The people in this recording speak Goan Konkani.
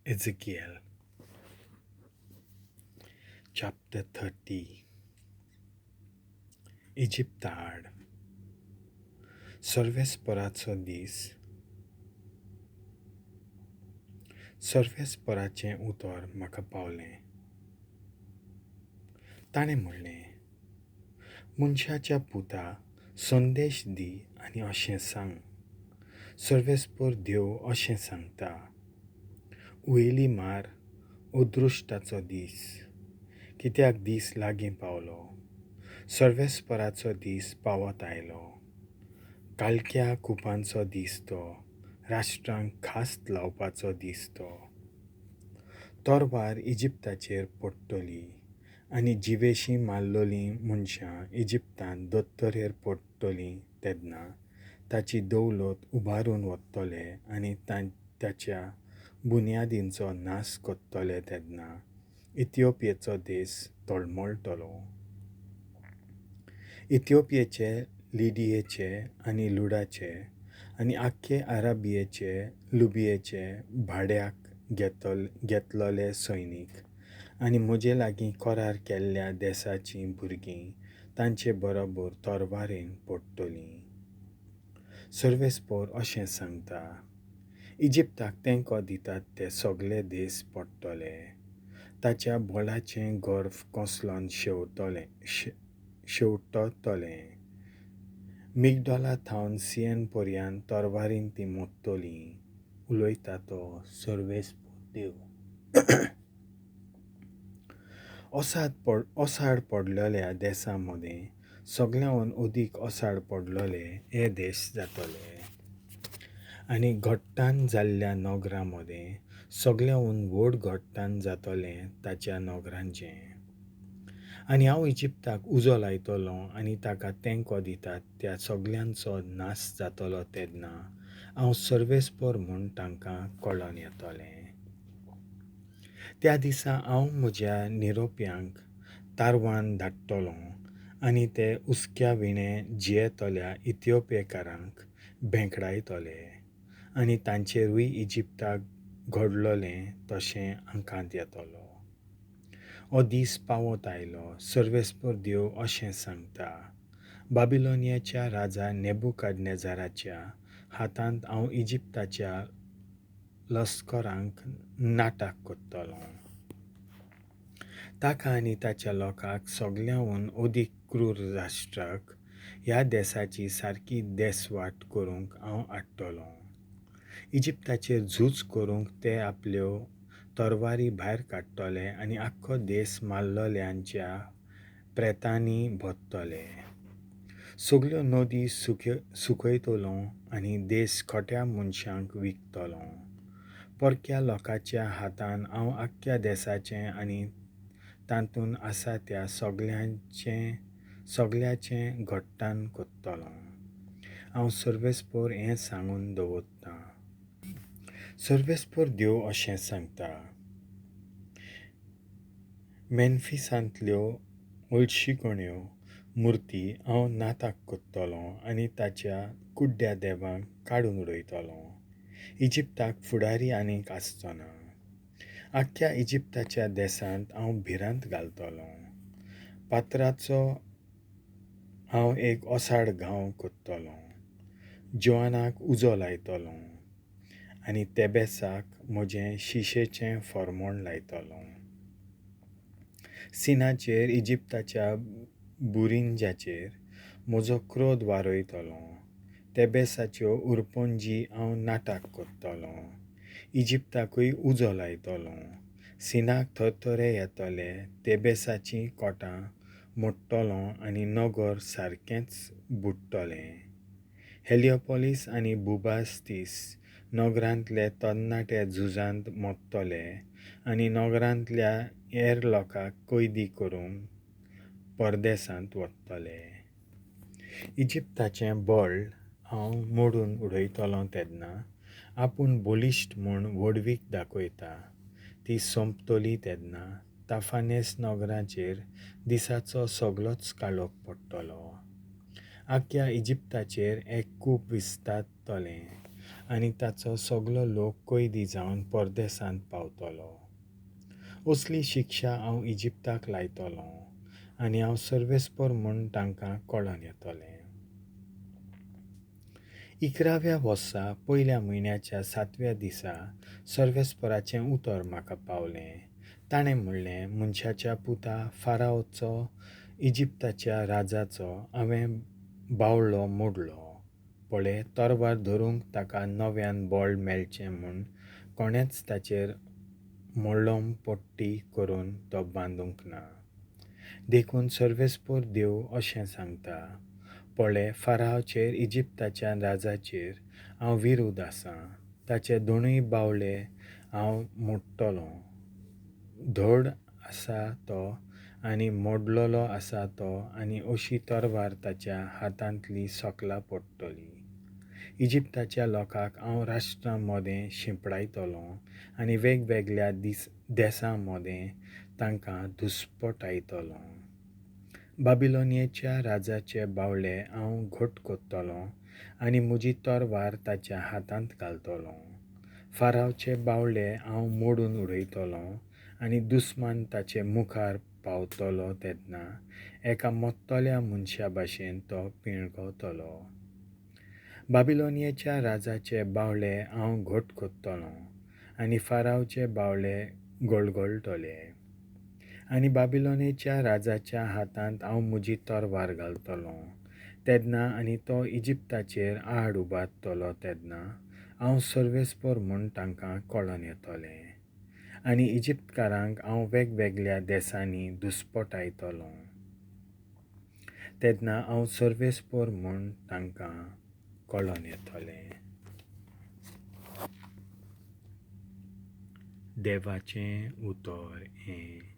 Ezekiel chapter 30. इजिप्ता आड सर्वेस्पराचो दीस. सर्वेस्पराचें उतर म्हाका पावलें. ताणें म्हणलें, मनशाच्या पुता, संदेश दी आनी अशें सांग, सर्वेस्पर देव अशें सांगता, उयली मार अदृश्टाचो दीस, कित्याक दीस लागीं पावलो, सर्वेस्पराचो दीस पावत आयलो. कालक्या कुपांचो दीस तो, राष्ट्रांक खास्त लावपाचो दीस तो. तरवार इजिप्ताचेर पडटली आनी जिवेशीं मारलेलीं मनशां इजिप्तांत दोतोरेर पडटलीं तेन्ना ताची दौलत उबारून वतले आनी ताच्या बुन्यादींचो नाश करतले तेन्ना इथिओपियेचो देश तळमळटलो. इथिओपियेचे, लिडियेचे आनी लुडाचे आनी आख्खे अरबियेचे, लुबियेचे भाड्याक घेतलेले सैनीक आनी म्हजे लागीं करार केल्ल्या देसाचीं भुरगीं तांचे बरोबर तरवारेन पडटलीं. सर्वेस्पर अशें सांगता, इजिप्ताक तेंको दितात ते सगळे देश पडटले, ताच्या बळाचें गर्व कोसळोन शेंवटतलें. मिगडोला थावन सियेन पर्यंत तरवारीन तीं मोडटलीं, उलयता तो सर्वेस्पर देव. ओसाड पडलेल्या देसां मदें सगळ्यांहून अदीक ओसाड पडलेले हे देश जातले आनी घट्टान जाल्ल्या नगरां मदें सगळ्यांहून व्हड घट्टान जातलें ताच्या नगरांचें. आनी हांव इजिप्ताक उजो लायतलों आनी ताका तेंको दितात त्या सगळ्यांचो नाश जातलो तेन्ना हांव सर्वेस्पर म्हूण तांकां कळोन येतलें. त्या दिसा हांव म्हज्या निरोप्यांक तारवान धाडटलों आनी ते हुस्क्या विणें जियेतल्या इथिओपियेकारांक भेंकडायतले आनी तांचेरूय इजिप्ताक घडलेलें तशें आंकांत येतलो. हो दीस पावत आयलो. सर्वेस्पर देव अशें सांगता, बाबिलोनियाच्या राजा नेबुकादनेजाराच्या हातांत हांव इजिप्ताच्या लश्करांक नाटक करतलों. ताका आनी ताच्या लोकांक सगळ्यांहून अदीक क्रूर राष्ट्राक ह्या देसाची सारकी देसवाट करूंक हांव हाडटलों. इजिप्ताचेर झूज करूंक ते आपल्यो तरवारी भायर काडटले आनी आख्खो देश मारलेल्यांच्या प्रेतांनी भरतले. सगल्यो नदी सुकयतलो आनी देश खोट्या मनशांक विकतलो. परक्या लोकांच्या हातान हांव आख्ख्या देसाचें आनी तातूंत आसा त्या सगळ्याचें घट्टान करतलों. हांव सर्वेस्पर हें सांगून दवरतां. सर्वेस्पर देव अशें सांगता, मेनफिसांतल्यो हळशिकण्यो मुर्ती हांव नाताक करतलों आनी ताच्या कुड्ड्या देवांक काडून उडयतलों. इजिप्ताक फुडारी आनीक आसचो ना. आख्ख्या इजिप्ताच्या देसांत हांव भिरांत घालतलों. पात्राचो हांव एक ओसाड गांव करतलों. जोआनाक उजो लायतलों आनी तेबेसाक म्हजें शिशेचें फॉर्मोण लायतलों. सिनाचेर, इजिप्ताच्या बुरिंजाचेर म्हजो क्रोध वारयतलों. तेबेसाच्यो उरपंजी हांव नाटक करतलों. इजिप्ताकूय उजो लायतलों. सिनाक थरथरे येतले, तेबेसाचीं कोटां मोडटलों आनी नगर सारकेंच बुडटलें. हेलिओपोलीस आनी बुबास्तीस नगरांतले तरणाटे झुजांत मोडटले आनी नगरांतल्या हेर लोकांक कैदी करूंक परदेसांत वतले. इजिप्ताचें बळ हांव मोडून उडयतलों तेन्ना आपूण बळिश्ट म्हूण व्हडवीक दाखयता ती सोंपतली तेन्ना ताफानेस नगराचेर दिसाचो सगळोच काळोख पडटलो. आख्ख्या इजिप्ताचेर एक कूप विस्तारतलें आनी ताचो सगलो लोक कैदी जावन परदेसांत पावतलो. असली शिक्षा हांव इजिप्ताक लायतलों आनी हांव सर्वेस्पर म्हूण तांकां कळोन येतलें. 11व्या वर्सा पयल्या म्हयन्याच्या 7व्या दिसा सर्वेस्पराचें उतर म्हाका पावलें. ताणें म्हणलें, मनशाच्या पुता, फाराओचो, इजिप्ताच्या राजाचो हांवें बावळो मोडलो. पळय, तरवार धरूंक ताका नव्यान बळ मेळचें म्हूण कोणेंच ताचेर मळम पट्टी करून तो बांदूंक ना. देखून सर्वेस्पर देव अशें सांगता, पळय, फाराओचेर, इजिप्ताच्या राजाचेर हांव विरूद्ध आसां. ताचे दोनूय बावळे हांव मोडटलों. धड आसा तो आनी मोडलेलो आसा तो, आनी अशी तरवार ताच्या हातांतली सकला पडटली. इजिप्ताच्या लोकांक हांव राष्ट्रां मदें शिंपडायतलों आनी वेगवेगळ्या देसां मदें तांकां दुस्पटायतलों. बाबिलोनियेच्या राजाचे बावळे हांव घट करतलों आनी म्हजी तरवार ताच्या हातांत घालतलों. फारावचे बावळे हांव मोडून उडयतलों आनी दुस्मान ताचे मुखार पावतलो तेन्ना एका मोत्तल्या मनशा भाशेन तो पिळगवतलो. बाबिलोनियेच्या राजाचे बावळे हांव घट करतलों आनी फारावचे बावळे गळगळटले. आनी बाबिलोनियेच्या राजाच्या हातांत हांव म्हजी तरवार घालतलों तेन्ना, आनी तो इजिप्ताचेर आड उबारतलो तेन्ना हांव सर्वेस्पर म्हूण तांकां कळोन येतलें. आनी इजिप्तकारांक हांव वेगवेगळ्या देसांनी दुस्पटायतलों तेन्ना हांव सर्वेस्पर म्हूण तांकां कळोन येतलें. देवाचें उतर हें.